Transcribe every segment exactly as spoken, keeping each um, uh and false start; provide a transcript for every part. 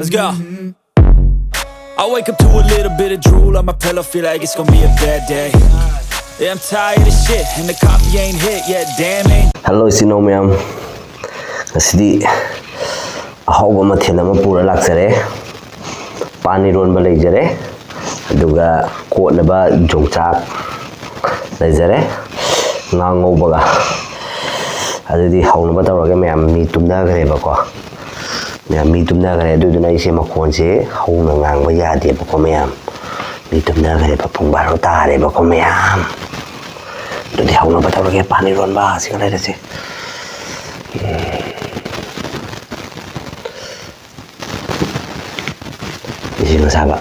Go. I wake up to a little bit of drool on my pillow, feel like it's gonna be a bad day. Yeah, I'm tired of shit, and the coffee ain't hit yet, damn, ain't hello ꯏꯆꯤꯟ ꯏꯅꯥꯎ ꯃꯌꯥꯝ, ꯉꯁꯤꯗꯤ ꯑꯍꯥꯎꯕ ꯃꯊꯦꯜ ꯑꯃ ꯄꯨꯔ ꯂꯥꯛꯆꯔꯦ꯫ ꯄꯥꯟ ꯏꯔꯣꯟꯕ ꯂꯩꯖꯔꯦ, ꯑꯗꯨꯒ ꯀꯣꯠꯅꯕ ꯌꯣꯡꯆꯥꯛ ꯂꯩꯖꯔꯦ, ꯉꯥ ꯉꯧꯕꯒ꯫ ꯑꯗꯨꯗꯤ ꯍꯧꯅꯕ ꯇꯧꯔꯒꯦ ꯃꯌꯥꯝ, ꯃꯤ ꯇꯨꯝꯅꯈ꯭ꯔꯦꯕꯀꯣ꯫ ꯃꯌꯥꯝ ꯃꯤ ꯇꯨꯝꯅꯈ꯭ꯔꯦ, ꯑꯗꯨꯗꯨꯅ ꯑꯩꯁꯦ ꯃꯈꯣꯟꯁꯦ ꯍꯧꯅ ꯉꯥꯡꯕ ꯌꯥꯗꯦꯕꯀꯣ ꯃꯌꯥꯝ꯫ ꯃꯤ ꯇꯨꯝꯅꯈ꯭ꯔꯦꯕ, ꯄꯨꯡ ꯕꯥꯔꯣ ꯇꯥꯔꯦꯕꯀꯣ ꯃꯌꯥꯝ꯫ ꯑꯗꯨꯗꯤ ꯍꯧꯅꯕ ꯇꯧꯔꯒꯦ, ꯄꯥꯟ ꯏꯔꯣꯟꯕ ꯁꯤꯒ ꯂꯩꯔꯁꯦ꯫ ꯏꯁꯤꯡ ꯑꯁꯥꯕ꯫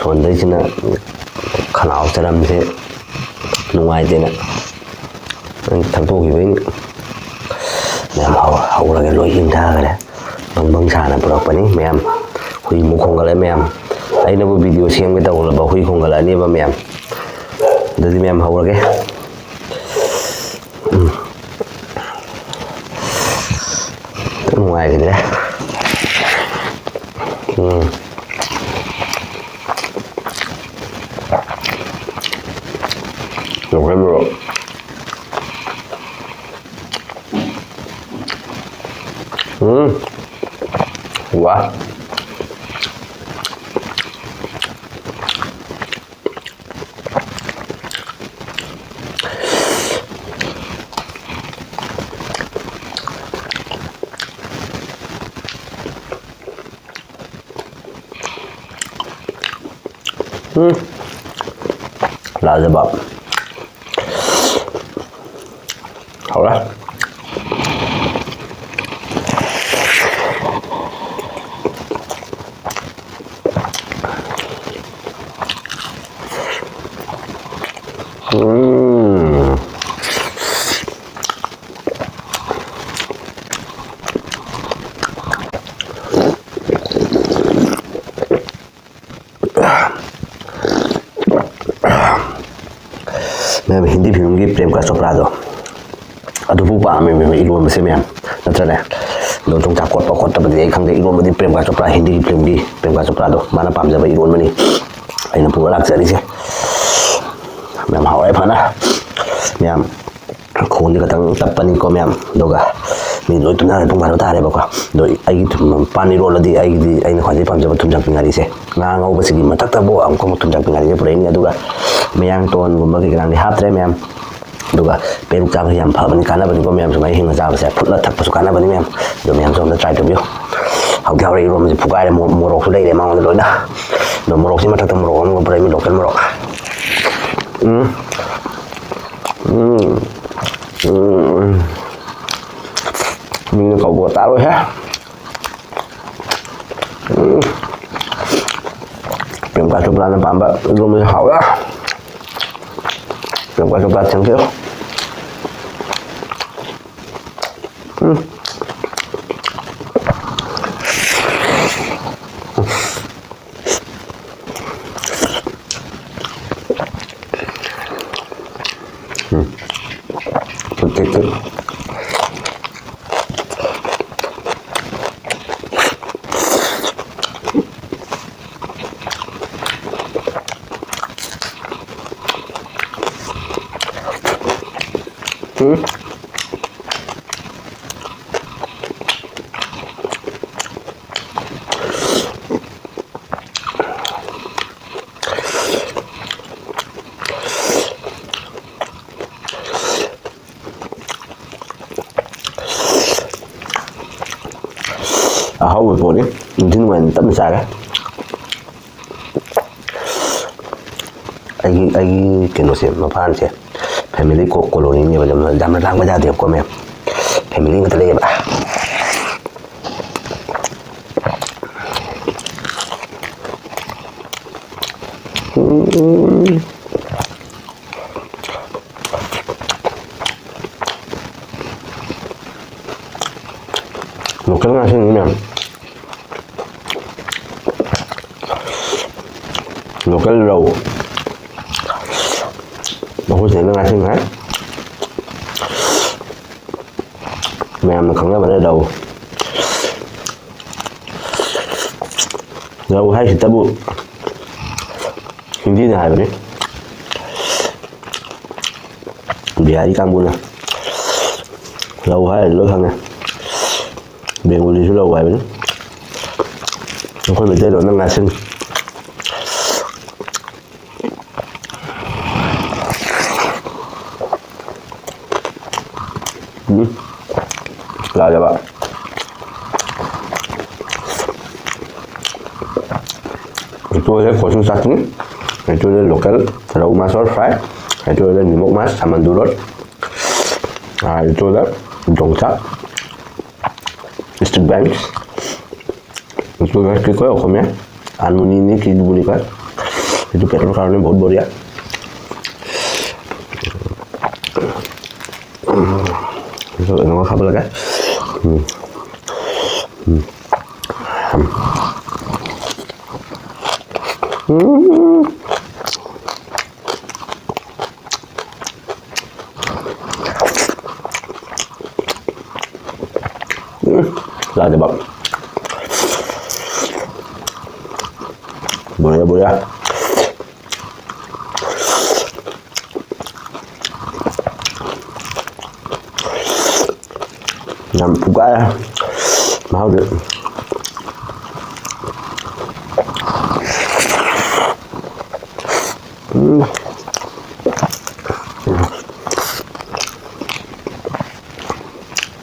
ꯁꯣꯟꯗꯩꯁꯤꯅ ꯈꯅꯥꯎ ꯆꯔꯝꯁꯦ ꯅꯨꯡꯉꯥꯏꯇꯦꯅ ꯊꯛꯇꯣꯛꯈꯤꯕꯩꯅꯤ꯫ ꯃꯌꯥꯝ ꯍꯧ-, ꯍꯧꯔꯒ ꯂꯣꯏ ꯏꯪꯊꯈ꯭ꯔꯦ꯫ ꯕꯪ ꯕꯪ ꯁꯥꯅ ꯄꯨꯔꯛꯄꯅꯤ ꯃꯌꯥꯝ꯫ ꯍꯨꯏ ꯑꯃꯨꯛ ꯈꯣꯡꯒꯠꯂꯛꯑꯦ ꯃꯌꯥꯝ꯫ ꯑꯩꯅꯕꯨ video ꯁꯦꯝꯒꯦ ꯇꯧꯔꯕ ꯍꯨꯏ ꯈꯣꯡꯒꯠꯂꯛꯑꯅꯦꯕ ꯃꯌꯥꯝ꯫ ꯑꯗꯨꯗꯤ ꯃꯌꯥꯝ ꯍꯧꯔꯒꯦ꯫ ꯎꯝ꯫ ꯅꯨꯡꯉꯥꯏꯈꯤꯗ꯭ꯔꯦ꯫ ꯎꯝ꯫ ꯂꯣꯀꯦꯜ ꯃꯣꯔꯣꯛ꯫ ꯎꯝ꯫ ꯋꯥ꯫ ꯎꯝ꯫ ꯂꯥꯖꯕ꯫ ꯍꯧꯔꯦ꯫ ꯎꯝ꯫ ꯃꯌꯥꯝ, ꯍꯤꯟꯗꯤ ꯐꯤꯂꯝꯒꯤ ꯄ꯭ꯔꯦꯝꯀꯥ ꯆꯣꯄ꯭ꯔꯥꯗꯣ, ꯑꯗꯨꯕꯨ ꯄꯥꯝꯃꯦ ꯃꯌꯥꯝ, ꯏꯔꯣꯟꯕꯁꯦ ꯃꯌꯥꯝ, ꯅꯠꯇ꯭ꯔꯅꯦ? ꯑꯗꯣ ꯌꯣꯡꯆꯥꯛ ꯀꯣꯠꯄ ꯈꯣꯠꯇꯕꯗꯤ ꯑꯩ ꯈꯪꯗꯦ꯫ ꯏꯔꯣꯟꯕꯗꯤ ꯄ꯭ꯔꯦꯝꯀꯥ ꯆꯣꯄ꯭ꯔꯥ, ꯍꯤꯟꯗꯤꯒꯤ ꯐꯤꯂꯝꯒꯤ ꯄ꯭ꯔꯦꯝꯀꯥ ꯆꯣꯄ꯭ꯔꯥꯗꯣ, ꯃꯥꯅ ꯄꯥꯝꯖꯕ ꯏꯔꯣꯟꯕꯅꯤ ꯑꯩꯅ ꯄꯨꯔ ꯂꯥꯛꯆꯔꯤꯁꯦ꯫ ꯃꯌꯥꯝ ꯍꯥꯎꯔꯦ ꯐꯅ꯫ ꯃꯌꯥꯝ ꯈꯣꯟꯗꯤ ꯈꯇꯪ ꯇꯞꯄꯅꯤꯀꯣ ꯃꯌꯥꯝ꯫ ꯑꯗꯨꯒ ꯃꯤ ꯂꯣꯏ ꯇꯨꯝꯅꯔꯦ, ꯄꯨꯡ ꯕꯥꯔꯣ ꯇꯥꯔꯦꯕꯀꯣ꯫ ꯑꯗꯣ ꯑꯩꯒꯤ ꯊꯨꯝ-, ꯄꯥꯟ ꯏꯔꯣꯜꯂꯗꯤ ꯑꯩꯒꯤꯗꯤ ꯑꯩꯅ ꯈ꯭ꯋꯥꯏꯗꯒꯤ ꯄꯥꯝꯖꯕ ꯊꯨꯝꯖꯥꯛꯄꯤ ꯉꯥꯔꯤꯁꯦ꯫ ꯉꯥ ꯉꯧꯕꯁꯤꯒꯤ ꯃꯊꯛꯇꯕꯨ ꯑꯃꯨꯛꯀ ꯑꯃꯨꯛ ꯊꯨꯝꯖꯥꯛꯄꯤ ꯉꯥꯔꯤꯁꯦ ꯄꯨꯔꯛꯏꯅꯤ꯫ ꯑꯗꯨꯒ ꯃꯌꯥꯡꯇꯣꯟꯒꯨꯝꯕ ꯀꯩꯀꯥꯗꯤ ꯍꯥꯞꯇ꯭ꯔꯦ ꯃꯌꯥꯝ꯫ ꯑꯗꯨꯒ ꯄꯦꯔꯨꯛ ꯆꯥꯕꯁꯦ ꯌꯥꯝ ꯐꯕꯅꯤ, ꯀꯥꯟꯅꯕꯅꯤꯀꯣ ꯃꯌꯥꯝ꯫ ꯁꯨꯃꯥꯏꯅ ꯍꯤꯡꯅ ꯆꯥꯕꯁꯦ, ꯐꯨꯠꯂ ꯊꯛꯄꯁꯨ ꯀꯥꯟꯅꯕꯅꯤ ꯃꯌꯥꯝ꯫ ꯑꯗꯣ ꯃꯌꯥꯝꯁꯨ ꯑꯝꯇ try ꯇꯧꯕꯤꯌꯨ꯫ ꯍꯥꯎꯗꯤ ꯍꯥꯎꯔꯦ, ꯏꯔꯣꯟꯕꯁꯦ ꯐꯨꯒꯥꯏꯔꯦ, ꯃꯣ-, ꯃꯣꯔꯣꯛꯁꯨ ꯂꯩꯔꯦ ꯃꯉꯣꯟꯗ ꯂꯣꯏꯅ꯫ ꯑꯗꯣ ꯃꯣꯔꯣꯛꯁꯤ ꯃꯊꯛꯇ ꯃꯣꯔꯣꯛ ꯑꯃ ꯄꯨꯔꯛꯏ, local ꯃꯣꯔꯣꯛ꯫ ꯎꯝ꯫ ꯎꯝ꯫ ꯎꯝ꯫ ꯃꯤꯅ ꯀꯧꯕ ꯇꯥꯔꯣꯏꯍꯦ꯫ ꯎꯝ꯫ ꯄ꯭ꯔꯦꯝꯀꯥ ꯆꯣꯄ꯭ꯔꯥꯅ ꯄꯥꯝꯕ ꯏꯔꯣꯟꯕꯁꯦ ꯍꯥꯎꯋꯦ꯫ ꯄ꯭ꯔꯦꯝꯀꯥ ꯆꯣꯄ꯭ꯔꯥ, thank you꯫ ꯎꯝ꯫ ꯎꯝ꯫ ꯊꯨꯠ, ꯊꯨꯠ, ꯊꯨꯠ꯫ ꯎꯝ꯫ ꯑꯍꯥꯎꯕ ꯄꯣꯠꯅꯤ꯫ ꯅꯨꯡꯊꯤꯜ ꯋꯥꯏꯔꯝ ꯇꯞꯅ ꯆꯥꯔꯦ꯫ ꯑꯩꯒꯤ, ꯑꯩꯒꯤ ꯀꯩꯅꯣꯁꯦ, ꯃꯄꯥꯟꯁꯦ family ꯀꯣ-, colony ꯅꯦꯕ꯫ ꯌꯥꯝꯅ, ꯌꯥꯝꯅ ꯂꯥꯡꯕ ꯌꯥꯗꯦꯕꯀꯣ ꯃꯌꯥꯝ꯫ Family ꯉꯥꯛꯇ ꯂꯩꯌꯦꯕ꯫ ꯎꯝ꯫ Local ꯉꯥꯁꯤꯡꯁꯤ ꯃꯌꯥꯝ꯫ Local ꯔꯧ꯫ ꯃꯈꯣꯏꯁꯤꯅ ꯉꯥꯁꯤꯡ ꯍꯥꯏ꯫ ꯃꯌꯥꯝꯅ ꯈꯪꯅꯕꯅ ꯔꯧ꯫ ꯔꯧ ꯍꯥꯏꯁꯤꯇꯕꯨ ꯍꯤꯟꯗꯤꯅ ꯍꯥꯏꯕꯅꯤ꯫ ꯕꯤꯍꯥꯔꯤ ꯀꯥꯡꯕꯨꯅ ꯔꯧ ꯍꯥꯏꯔꯗꯤ ꯂꯣꯏ ꯈꯪꯉꯦ꯫ ꯕꯦꯡꯒꯣꯂꯤꯁꯨ ꯔꯧ ꯍꯥꯏꯕꯅꯤ꯫ ꯑꯩꯈꯣꯏ ꯃꯩꯇꯩꯂꯣꯟꯅ ꯉꯥꯁꯤꯅꯤ꯫ ꯎꯝ꯫ ꯌꯥꯔꯦꯕ꯫ ꯑꯩꯈꯣꯏꯗ ꯀꯣꯆꯨ ꯆꯠꯅꯤ, ꯑꯩꯈꯣꯏꯗ local ꯔꯧ ꯃꯥꯁ ꯑꯣꯔ fry, ꯑꯩꯈꯣꯏꯗ ꯅꯤꯃꯣꯛ ꯃꯥꯁ ꯁꯥꯃꯟꯗꯨ ꯔꯣꯠ, ꯑꯩꯈꯣꯏꯗ ꯌꯣꯡꯆꯥꯛ, street vibes, street vibes কি কয় অসমীয়া? আনমনি নে কি বুলি কয়? এইটো পেটৰ কাৰণে বহুত বঢ়িয়া। এইটো এনেকুৱা খাব লাগে। উম। উম। উম। উম, লাজবাব। বঢ়িয়া, বঢ়িয়া। ꯌꯥꯝ ꯐꯨꯒꯥꯏꯔꯦ ꯃꯍꯥꯎꯗꯤ꯫ ꯎꯝ꯫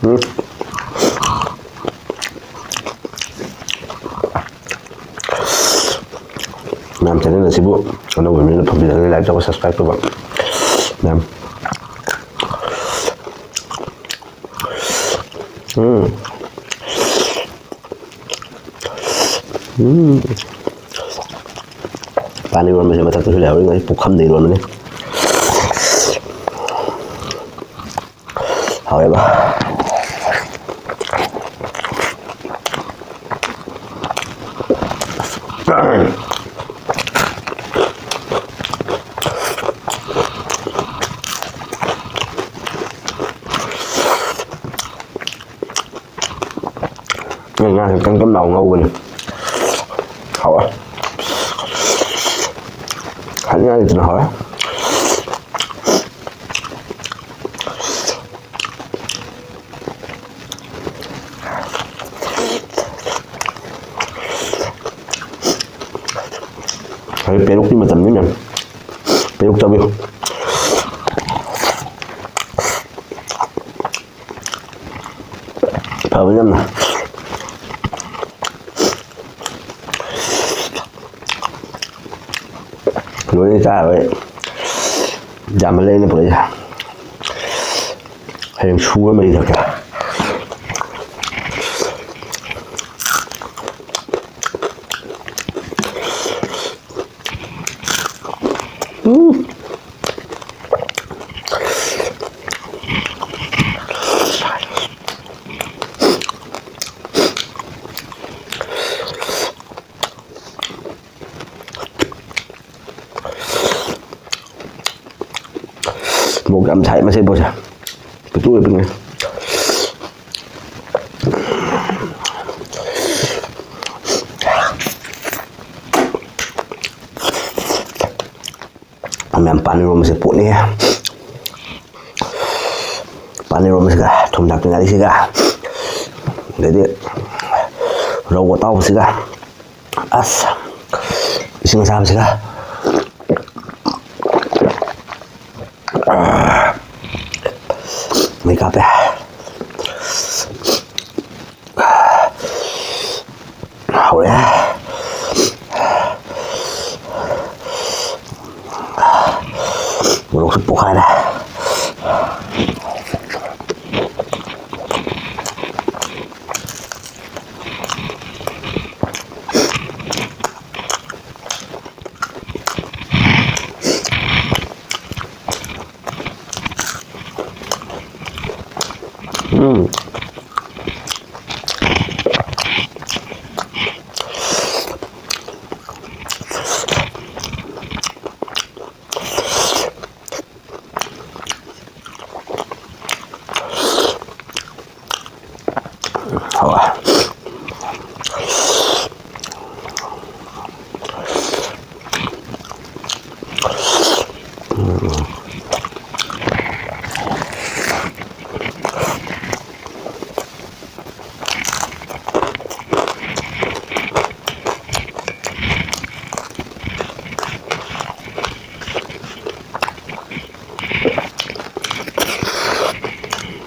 ꯎꯝ꯫ ꯃꯌꯥꯝ channel ꯑꯁꯤꯕꯨ ꯑꯅꯧꯕ ꯃꯤꯅ ꯐꯝꯕꯤꯔꯒ like ꯇꯧꯕ, subscribe ꯇꯧꯕ ꯃꯌꯥꯝ꯫ ꯎꯝ꯫ ꯎꯝ꯫ ꯄꯥꯟ ꯏꯔꯣꯟꯕꯁꯦ ꯃꯊꯛꯇꯁꯨ ꯂꯩꯍꯧꯔꯤ, ꯉꯁꯤ ꯄꯨꯈꯝꯗ ꯏꯔꯣꯟꯕꯅꯤ꯫ ꯍꯥꯎꯋꯦꯕ꯫ ꯉꯥꯁꯦ ꯀꯟ ꯀꯟ ꯂꯥꯎ ꯉꯧꯕꯅꯤ꯫ ꯆꯥꯅꯤꯡꯉꯥꯏ ꯂꯩꯇꯅ ꯍꯥꯎꯔꯦ꯫ ꯍꯧꯖꯤꯛ ꯄꯦꯔꯨꯛꯀꯤ ꯃꯇꯝꯅꯤ ꯃꯌꯥꯝ꯫ ꯄꯦꯔꯨꯛ ꯆꯥꯕꯤꯌꯨ꯫ ꯐꯕꯅꯤ ꯌꯥꯝꯅ꯫ ꯂꯣꯏꯅ ꯆꯥꯔꯣꯏ꯫ ꯌꯥꯝꯃꯜꯂꯦ ꯑꯩꯅ ꯄꯨꯔꯛꯏꯁꯦ꯫ ꯍꯌꯦꯡ ꯁꯨꯔ ꯃꯔꯤ ꯊꯛꯀꯦ꯫ ꯎꯝ꯫ ꯃꯣꯔꯣꯛ ꯌꯥꯝ ꯁꯥꯏ ꯃꯁꯤ ꯄꯣꯠꯁꯦ꯫ ꯄꯤꯛꯇ꯭ꯔꯨ ꯄꯤꯛꯅ꯫ ꯃꯌꯥꯝ ꯄꯥꯟ ꯏꯔꯣꯝꯕꯁꯦ ꯄꯣꯠꯅꯤꯍꯦ꯫ ꯄꯥꯟ ꯏꯔꯣꯝꯕꯁꯤꯒ ꯊꯨꯝ ꯊꯥꯛꯄꯤ ꯉꯥꯔꯤꯁꯤꯒ ꯑꯗꯩꯗꯤ ꯔꯧ ꯑꯇꯥꯎꯕꯁꯤꯒ ꯑꯁ ꯏꯁꯤꯡ ꯑꯁꯥꯕꯁꯤꯒ ꯃꯩ ꯀꯥꯞꯄꯦ꯫ ꯍꯧꯔꯦ꯫ ꯃꯣꯔꯣꯛꯁꯨ ꯄꯣꯛꯈꯥꯏꯔꯦ꯫ ꯎꯝ꯫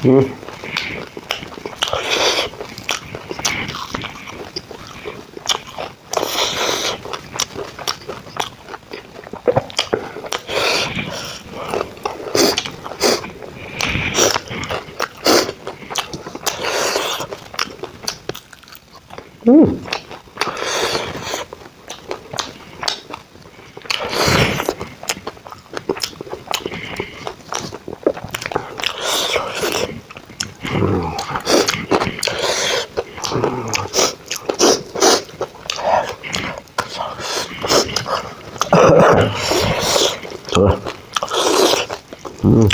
ꯎꯝ꯫ ꯎꯝ꯫ ꯎꯝ꯫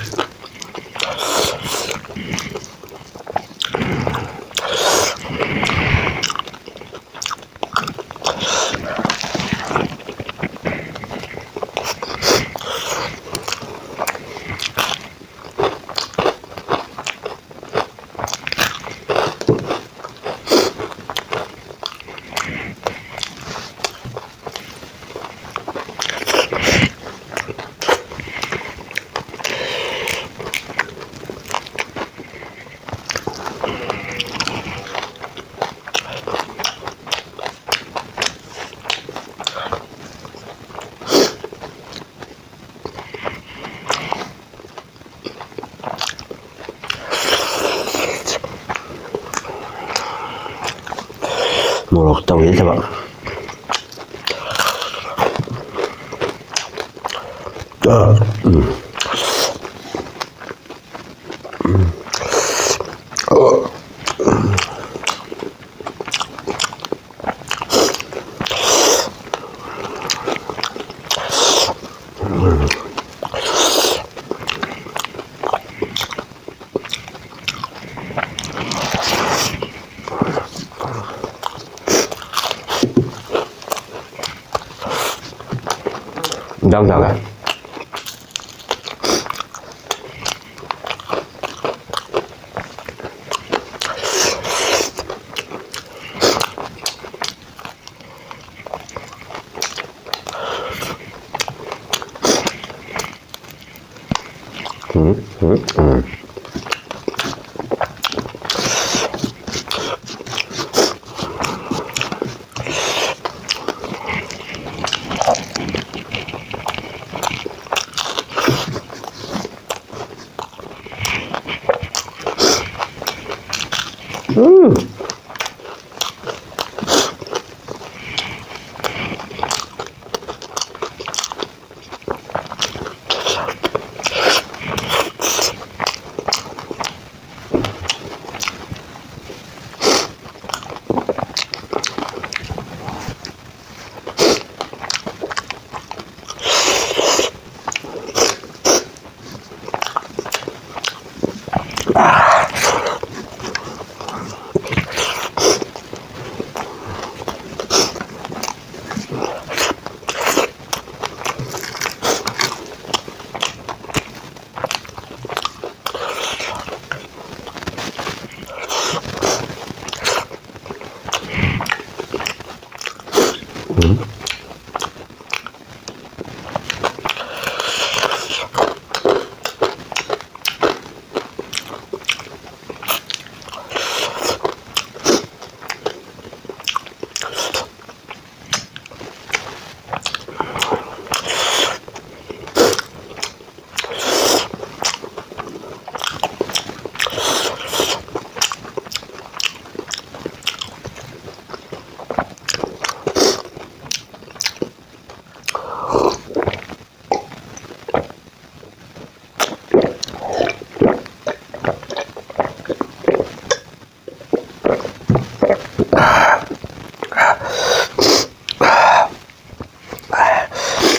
ꯃꯣꯔꯣꯛ ꯇꯧꯒꯦ ꯊꯕꯛ꯫ ꯎꯝ꯫ ꯏꯟꯖꯥꯡ ꯆꯥꯒꯦ꯫ ꯎꯝ, ꯎꯝ, ꯎꯝ꯫ ꯎꯝ꯫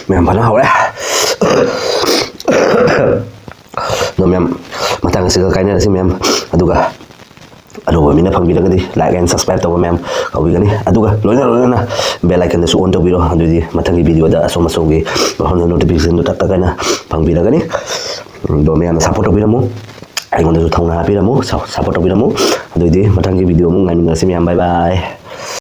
ꯃꯌꯥꯝ ꯐꯖꯅ ꯍꯧꯔꯦ꯫ ꯑꯗꯣ ꯃꯌꯥꯝ, ꯃꯊꯪ ꯑꯁꯤꯒ ꯀꯥꯏꯅꯔꯁꯤ ꯃꯌꯥꯝ꯫ ꯑꯗꯨꯒ ꯑꯅꯧꯕ ꯃꯤꯅ ꯐꯪꯕꯤꯔꯒꯗꯤ like and subscribe ꯇꯧꯕ ꯃꯌꯥꯝ ꯀꯥꯎꯕꯤꯒꯅꯤ꯫ ꯑꯗꯨꯒ ꯂꯣꯏꯅ ꯂꯣꯏꯅꯅ bell icon ꯗꯁꯨ on ꯇꯧꯕꯤꯔꯣ꯫ ꯑꯗꯨꯗꯤ ꯃꯊꯪꯒꯤ video ꯗ ꯑꯁꯣꯝ ꯑꯁꯣꯝꯒꯤ ꯃꯐꯝꯗ notification ꯗꯨ ꯇꯛ ꯇꯛ ꯍꯥꯏꯅ ꯐꯪꯕꯤꯔꯒꯅꯤ꯫ ꯑꯗꯣ ꯃꯌꯥꯝꯅ support ꯇꯧꯕꯤꯔꯝꯃꯨ, ꯑꯩꯉꯣꯟꯗꯁꯨ ꯊꯧꯅꯥ ꯍꯥꯞꯄꯤꯔꯝꯃꯨ, support ꯇꯧꯕꯤꯔꯝꯃꯨ꯫ ꯑꯗꯨꯑꯣꯏꯗꯤ ꯃꯊꯪꯒꯤ video ꯑꯃꯨꯛ ꯉꯥꯏꯃꯤꯟꯅꯔꯁꯤ ꯃꯌꯥꯝ꯫ Bye bye꯫